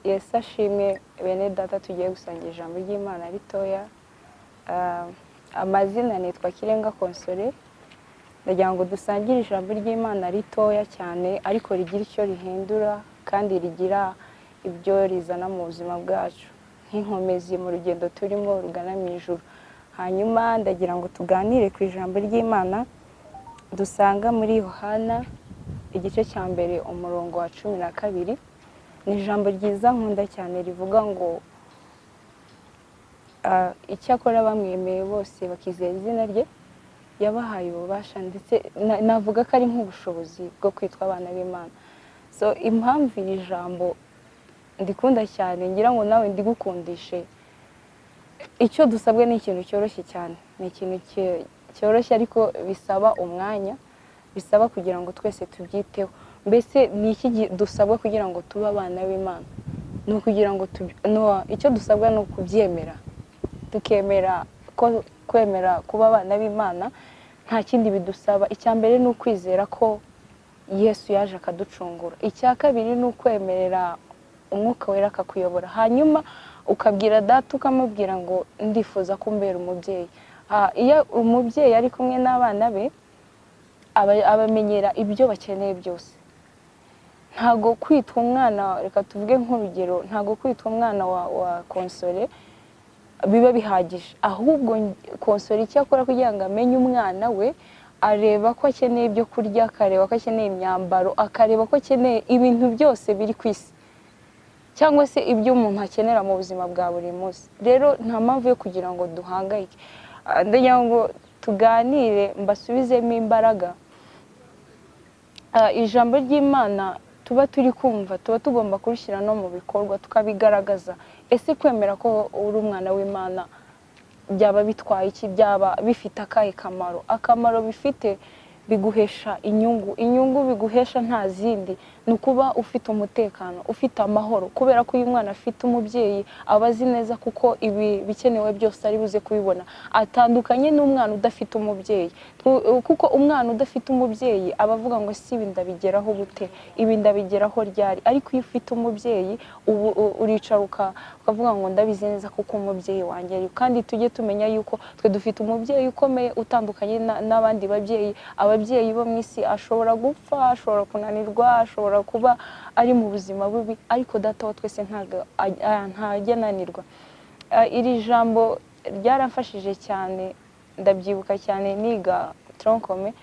Yesu ashimwe. Bene Data, tugiye gusangira ijambo ry'Imana ritoya. Amazina nitwa Kirenga Console. Ndagira ngo dusangire ijambo ry'Imana ritoya cyane, ariko rigira icyo rihindura kandi rigira ibyo rizana mu buzima bwacu nk'inkomezi mu rugendo turimo rugana mu ijuru. Hanyuma ndagira ngo tuganire ku ijambo ry'Imana dusanga muri Yohana igice cya 1, umurongo wa 12. Ni ijambo ryiza nkunda cyane rivuga ngo icyakora bamwemeye bose bakizera izina rye, yabahaye ububasha, ndetse navuga ko ari nk'ubushobozi bwo kwitwa abana b'Imana. So impamvu iri jambo ndikunda cyane, ngira ngo nawe ndigukundishe, icyo dusabwa ni ikintu cyoroshye cyane, ni ikintu cyoroshye ariko bisaba umwanya, bisaba kugira ngo twese tubyiteho. Mbese ni iki dusabwa kugira ngo tube abana b'Imana? Ni ukugira ngo icyo dusabwa ni ukubyemera, tukemera ko kwemera kuba abana b'Imana nta kindi bidusaba. Icya mbere ni ukwizera ko Yesu yaje akaducungura. Icya kabiri ni ukwemerera Umwuka Wera akakuyobora, hanyuma ukabwira Data, ukamubwira ngo ndifuza ko umbera umubyeyi. Iyo umubyeyi ari kumwe n'abana be, abamenyera ibyo bakeneye byose. Ntago kwitwa umwana, reka tuvuge nk'urugero, ntago kwitwa umwana wa Console biba bihagije, ahubwo Console icyo akora kugira ngo amenye umwana we, areba ko akeneye ibyo kurya, akareba ko akeneye imyambaro, akareba ko akeneye ibintu byose biri ku isi, cyangwa se ibyo umuntu akenera mu buzima bwa buri munsi. Rero nta mpamvu yo kugira ngo duhangayike. Ndagira ngo tuganire, mbasubizemo imbaraga. Ijambo ry'Imana tuba turi kumva, tuba tugomba kurishyira no mu bikorwa, tukabigaragaza. Ese kwemera ko uri umwana w'Imana byaba bitwaye iki? Byaba bifite akahe kamaro? Akamaro bifite, biguhesha inyungu. Inyungu biguhesha nta zindi, ni ukuba ufite umutekano, ufite amahoro, kubera ko uyu mwana afite umubyeyi aba azi neza kuko ibi bikenewe byose ari buze kubibona, atandukanye n'umwana udafite umubyeyi. Kuko umwana udafite umubyeyi aba avuga ngo si ibi ndabigeraho gute, ibi ndabigeraho ryari? Ariko iyo ufite umubyeyi, ubu uricara ukavuga ngo ndabizi neza kuko umubyeyi wanjye ari. Kandi tujye tumenya yuko twe dufite umubyeyi ukomeye, utandukanye n'abandi babyeyi. Ababyeyi bo mu isi ashobora gupfa, ashobora kunanirwa, ashobora kuba ari mu buzima bubi, ariko Data wa twese ntabwo ntajya ananirwa. Iri jambo ryaramfashije cyane, ndabyibuka cyane niga tronc commun.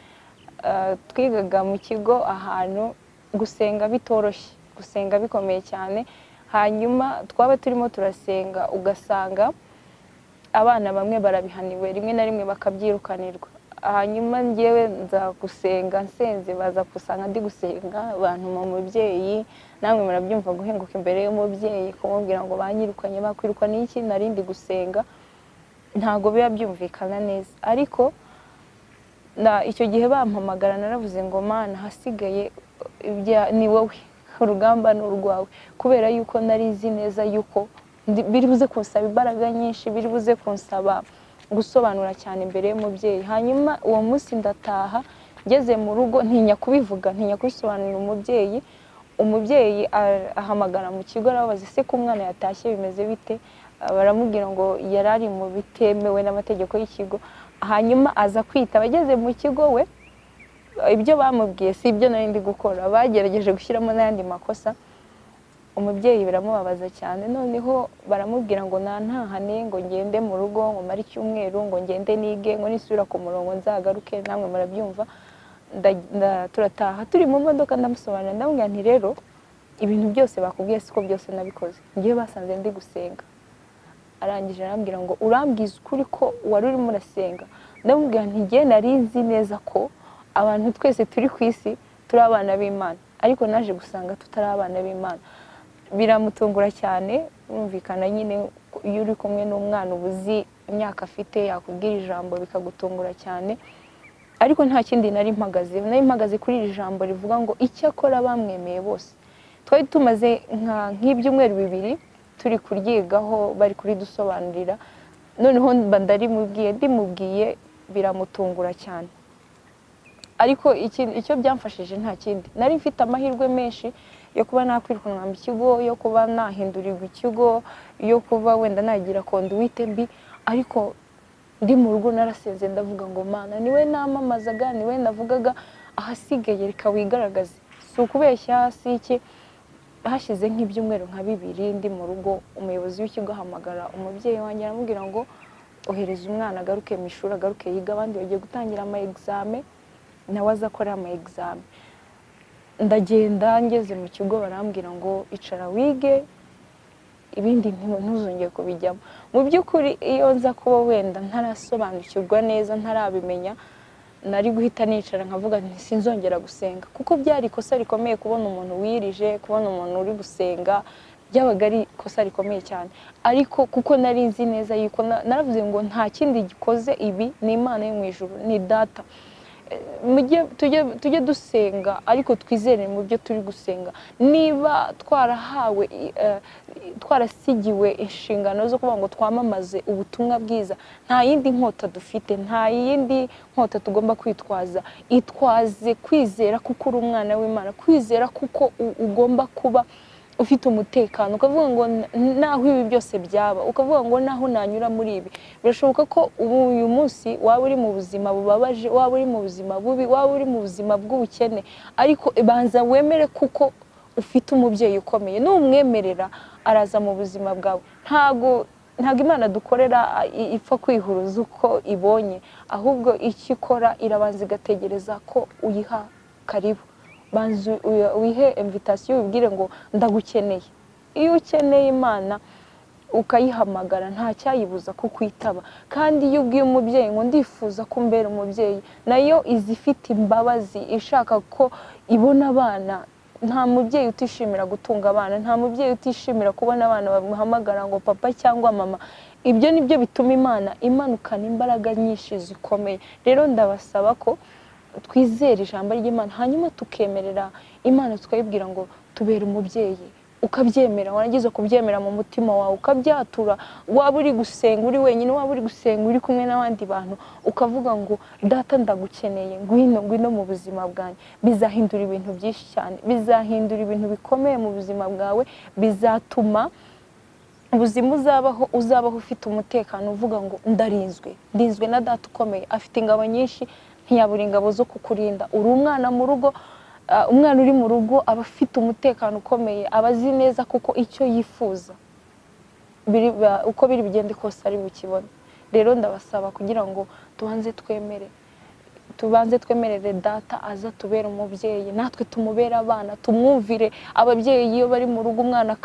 Twigaga mu kigo ahantu gusenga bitoroshye, gusenga bikomeye cyane. Hanyuma twaba turimo turasenga, ugasanga abana bamwe barabihaniwe, rimwe na rimwe bakabyirukanirwa. Hanyuma njyewe nza gusenga, nsenze baza gusanga ndi gusenga abantu mu mubyeyi. Namwe murabyumva, guhinguka imbere y'umubyeyi kumubwira ngo banyirukanye, bakwirukana iki, nari ndi gusenga, ntabwo biba byumvikana neza. Ariko na icyo gihe bampamagara, naravuze ngo Mana, hasigaye ni wowe, urugamba ni urwawe, kubera yuko nari nzi neza yuko biri buze kunsaba imbaraga nyinshi, biri buze kunsaba gusobanura cyane imbere y'umubyeyi. Hanyuma uwo munsi ndataha, ngeze mu rugo ntinya kubivuga, ntinya kubisobanurira umubyeyi. Umubyeyi ahamagara mu kigo, arababaza ese ko umwana yatashye bimeze bite? Baramubwira ngo yari ari mu bitemewe n'amategeko y'ikigo. Hanyuma aza kwitaba ageze mu kigo, we ibyo bamubwiye si ibyo nari ndi gukora, bagerageje gushyiramo n'ayandi makosa. Umubyeyi biramubabaza cyane. Noneho baramubwira ngo nantahane, ngo ngende mu rugo, ngo mare icyumweru, ngo ngende nige, ngo nisubira ku murongo nzagaruke. Namwe murabyumva. Turataha, turi mu modoka ndamusobanurira, ndamubwira nti rero ibintu byose bakubwiye siko byose nabikoze, ngewe basanze ndi gusenga. Arangije arambwira ngo urambwiza ukuri ko wari urimo urasenga? Ndamubwira nti njye nari nzi neza ko abantu twese turi ku isi turi abana b'Imana, ariko naje gusanga tutari abana b'Imana. Biramutungura cyane. Urumvikana nyine, iyo uri kumwe n'umwana uba uzi imyaka afite, yakubwira ijambo bikagutungura cyane. Ariko nta kindi nari mpagaze, nari mpagaze kuri iri jambo rivuga ngo icyakora bamwemeye bose. Twari tumaze nk'ibyumweru 2 turi kuryigaho, bari kuridusobanurira. Noneho mba ndarimubwiye, ndimubwiye biramutungura cyane. Ariko icyo byamfashije nta kindi, nari mfite amahirwe menshi yo kuba nakwirukanwa mu kigo, yo kuba nahindurirwa ikigo, yo kuba wenda nagira conduite mbi. Ariko ndi mu rugo narasenze, ndavuga ngo: "Mana, niwe namamazaga, niwe navugaga, ahasigaye reka wigaragaze." Si ukubeshya, si iki, hashize nk'ibyumweru nka 2 ndi mu rugo, umuyobozi w'ikigo ahamagara umubyeyi wanjye, aramubwira ngo: "Ohereza umwana agaruke mu ishuri, agaruke yiga, abandi bagiye gutangira ama examen, nawe aza akora ama examen." Ndagenda, ngeze mu kigo barambwira ngo: "Icara wige, ibindi ntuzongere kubijyamo." Mu by'ukuri iyo nza kuba wenda ntarasobanukirwa neza, ntarabimenya, nari guhita nicara nkavuga nti: "Sinzongera gusenga," kuko byari ikosa rikomeye kubona umuntu wirije, kubona umuntu uri gusenga, byabaga ari ikosa rikomeye cyane. Ariko kuko nari nzi neza yuko naravuze ngo: "Nta kindi gikoze ibi, ni Imana yo mu ijuru, ni Data." Tujye dusenga, ariko twizere mu byo turi gusenga. Niba twarahawe, twarasigiwe inshingano zo kuvuga ngo twamamaze ubutumwa bwiza, nta yindi nkota dufite, nta yindi nkota tugomba kwitwaza. Itwaze kwizera kuko uri umwana w'Imana, kwizera kuko ugomba kuba ufite umutekano, ukavuga ngo naho ibi byose byaba, ukavuga ngo naho nanyura muri ibi. Birashoboka ko ubu uyu munsi waba uri mu buzima bubabaje, waba uri mu buzima bubi, waba uri mu buzima bw'ubukene, ariko banza wemere kuko ufite umubyeyi ukomeye. Numwemerera araza mu buzima bwawe. Ntabwo Imana dukorera ipfa kwihuruza uko ibonye, ahubwo icyo ikora irabanza igategereza ko uyiha karibu. Banza wihe invitation, ubibwire ngo: "Ndagukeneye." Iyo ukeneye Imana ukayihamagara, nta cyayibuza kukwitaba. Kandi iyo ubwiye umubyeyi ngo: "Ndifuza ko umbera umubyeyi," nayo iza ifite imbabazi, ishaka ko ibona abana. Nta mubyeyi utishimira gutunga abana, nta mubyeyi utishimira kubona abana bamuhamagara ngo papa cyangwa mama. Ibyo ni byo bituma Imana imanukana imbaraga nyinshi zikomeye. Rero ndabasaba ko twizera ijambo ry'Imana, hanyuma tukemerera Imana, tukayibwira ngo: "Tubere umubyeyi." Ukabyemera, warangiza kubyemera mu mutima wawe ukabyatura. Waba uri gusenga uri wenyine, waba uri gusenga uri kumwe n'abandi bantu, ukavuga ngo: "Data, ndagukeneye, ngwino, ngwino mu buzima bwanjye." Bizahindura ibintu byinshi cyane, bizahindura ibintu bikomeye mu buzima bwawe, bizatuma ubuzima uzabaho, uzabaho ufite umutekano, uvuga ngo: "Ndarinzwe, ndinzwe na Data ukomeye, afite ingabo nyinshi, ntiyabura ingabo zo kukurinda." Uri umwana mu rugo, umwana uri mu rugo aba afite umutekano ukomeye, aba azi neza kuko icyo yifuza uko biri bigende kose ari bukibone. Rero ndabasaba kugira ngo tubanze twemere, tubanze twemerere Data aza tubere umubyeyi, natwe tumubere abana, tumwumvire. Ababyeyi iyo bari mu rugo, umwana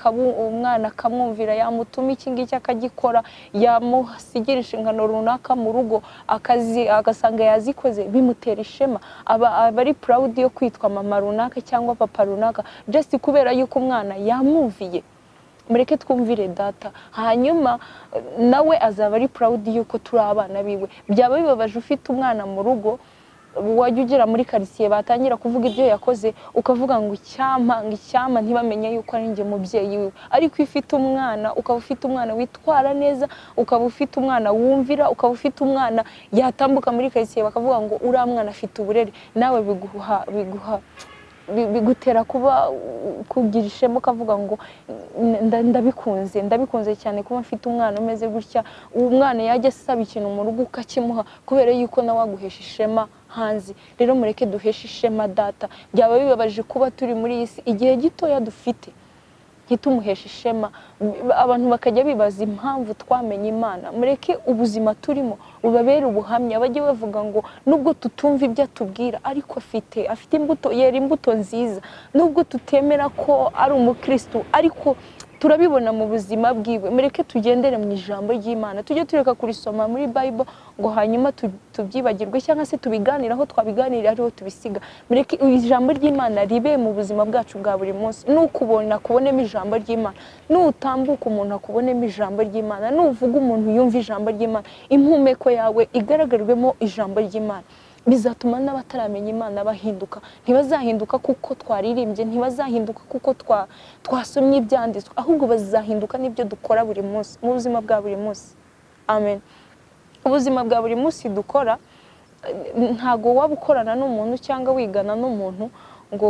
akamwumvira, yamutuma iki ngiki akagikora, yamusigira inshingano runaka mu rugo akazi agasanga yazikoze, bimutera ishema, aba ari proud yo kwitwa mama runaka cyangwa papa runaka, just kubera yuko umwana yamwumviye. Mureke twumvire Data, hanyuma nawe azaba ari proud yuko turi abana biwe. Byaba bibabaje ufite umwana mu rugo, wajya ugera muri karitsiye batangira kuvuga ibyo yakoze, ukavuga ngo: "Icyampa, ngo icyampa ntibamenye yuko ari njye mubyeyi wiwe." Ariko iyo ufite umwana, ukaba ufite umwana witwara neza, ukaba ufite umwana wumvira, ukaba ufite umwana yatambuka muri karitsiye bakavuga ngo: "Uriya mwana afite uburere," nawe biguha bigutera kuba kugira ishema, ukavuga ngo: "Ndabikunze, ndabikunze cyane kuba mfite umwana umeze gutya." Uwo mwana yajya asaba ikintu mu rugo ukakimuha, kubera yuko nawe aguhesha ishema hanze. Rero mureke duheshe ishema Data. Byaba bibabaje kuba turi muri iyi si, igihe gitoya dufite ntitumuheshe ishema, abantu bakajya bibaza impamvu twamenye Imana. Mureke ubuzima turimo bubabere ubuhamya, bajye bavuga ngo: "Nubwo tutumva ibyo atubwira, ariko afite imbuto, yera imbuto nziza. Nubwo tutemera ko ari umukristo, ariko turabibona mu buzima bwiwe." Mureke tugendere mu ijambo ry'Imana, tujye tureka kurisoma muri Bible ngo hanyuma tubyibagirwe, cyangwa se tubiganire aho twabiganirira ariho tubisiga. Mureke ijambo ry'Imana ribe mu buzima bwacu bwa buri munsi. Nukubona akubonemo ijambo ry'Imana, nutambuka umuntu akubonemo ijambo ry'Imana, nuvuga umuntu yumva ijambo ry'Imana, impumeko yawe igaragarwemo ijambo ry'Imana. Bizatuma n'abataramenya Imana bahinduka. Ntibazahinduka kuko twaririmbye, ntibazahinduka kuko twasomye ibyanditswe, ahubwo bazahinduka n'ibyo dukora buri munsi mu buzima bwa buri munsi. Amen. Ubuzima bwa buri munsi dukora, ntago waba ukorana n'umuntu cyangwa wigana n'umuntu ngo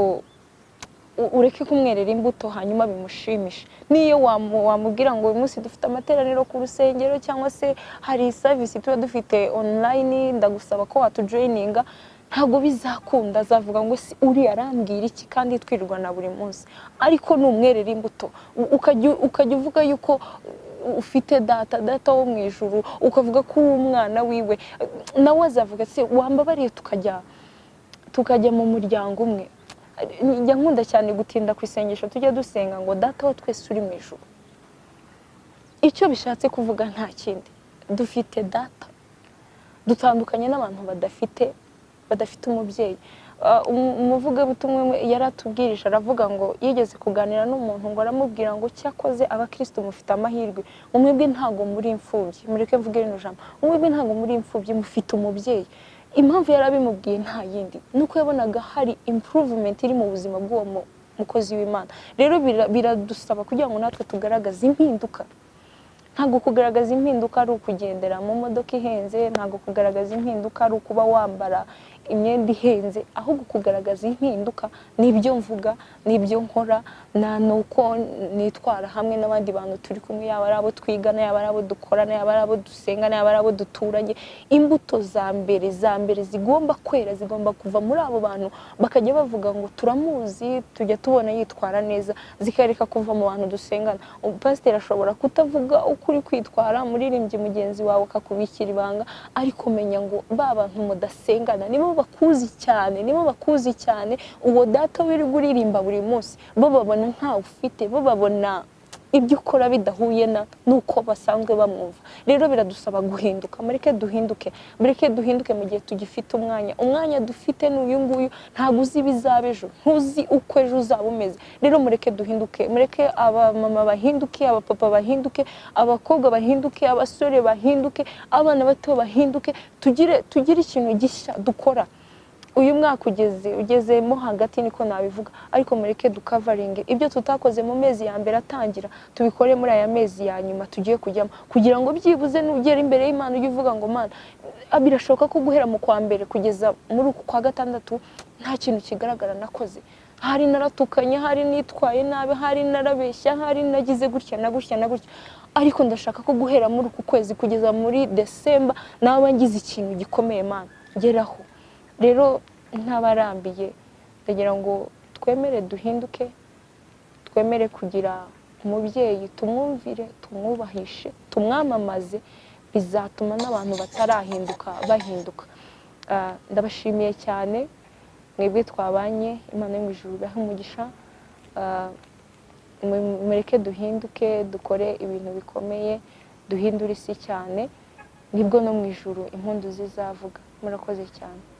Ureke kumwerera imbuto, hanyuma bimushimishe. Niyo wamubwira ngo uyu munsi dufite amateraniro ku rusengero, cyangwa se hari service tuba dufite online, ndagusaba ko watujoininga, ntabwo bizakunda. Azavuga ngo: "Si uriya arambwira iki kandi twirirwana buri munsi?" Ariko numwerera imbuto, ukajya uvuga yuko ufite data, data wo mu ijuru, ukavuga ko uri umwana wiwe, nawe azavuga: "Se wambabariye tukajya mu muryango umwe?" Njya nkunda cyane gutinda ku isengesho tujya dusenga ngo: "Data wa twese uri mu ijuru." Icyo bishatse kuvuga nta kindi, dufite data, dutandukanye n'abantu badafite umubyeyi. Umuvugabutumwa umwe yaratubwirije, aravuga ngo yigeze kuganira n'umuntu, ngo aramubwira ngo: "Cyakoze abakristo mufite amahirwe, mwebwe ntabwo muri imfubyi." Mureke mvuge rino jambo: mwebwe ntabwo muri imfubyi, mufite umubyeyi. Impamvu yari abimubwiye nta yindi, ni uko yabonaga hari improvement iri mu buzima bw'uwo mukozi w'Imana. Rero biradusaba kugira ngo natwe tugaragaze impinduka. Ntabwo kugaragaza impinduka ari ukugendera mu modoka ihenze, ntabwo kugaragaza impinduka ari ukuba wambara imyenda ihenze, ahubwo kugaragaza impinduka ni ibyo mvuga, ni ibyo nkora, ni uko nitwara hamwe n'abandi bantu turi kumwe, yaba ari abo twigana, yaba ari abo dukorana, yaba ari abo dusengana, yaba ari abo duturanye. Imbuto za mbere za mbere zigomba kwera zigomba kuva muri abo bantu, bakajya bavuga ngo: "Turamuzi, tujya tubona yitwara neza", zikareka kuva mu bantu dusengana. Pasiteri ashobora kutavuga uko uri kwitwara, umuririmbyi mugenzi wawe akakubikira ibanga, ariko menya ngo ba bantu mudasengana nibo bakuzi cyane, nibo bakuzi cyane. Uwo data wirirwa uririmba buri munsi, bo babona ntawe ufite, bo babona ibyo ukora bidahuye na n'uko basanzwe bamwumva. Rero biradusaba guhinduka. Mureke duhinduke, mureke duhinduke mu gihe tugifite umwanya. Umwanya dufite ni uyu nguyu. Ntabwo uzi ibizaba ejo, ntuzi uko ejo uzaba umeze. Rero mureke duhinduke, mureke abamama bahinduke, abapapa bahinduke, abakobwa bahinduke, abasore bahinduke, abana bato bahinduke, tugire ikintu gishya dukora. Uyu mwaka ugezemo hagati, niko nabivuga, ariko mureke ducoveringe ibyo tutakoze mu mezi ya mbere atangira, tubikore muri aya mezi ya nyuma tugiye kujyamo, kugira ngo byibuze nugera imbere y'Imana ujye uvuga ngo: "Mana, birashoboka ko guhera mu kwa mbere kugeza muri uku kwa gatandatu nta kintu kigaragara nakoze. Hari naratukanye, hari nitwaye nabi, hari narabeshya, hari nagize gutya na gutya na gutya, ariko ndashaka ko guhera muri uku kwezi kugeza muri Desemba naba ngize ikintu gikomeye, Mana, ngeraho." Rero ntabarambiye, ndagira ngo twemere duhinduke, twemere kugira umubyeyi, tumwumvire, tumwubahishe, tumwamamaze. Bizatuma n'abantu batarahinduka bahinduka. Ndabashimiye cyane mwebwe twabanye. Imana yo mu ijuru ibahe umugisha. Mureke duhinduke, dukore ibintu bikomeye, duhindure isi cyane, nibwo no mu ijuru impundu zizavuga. Murakoze cyane.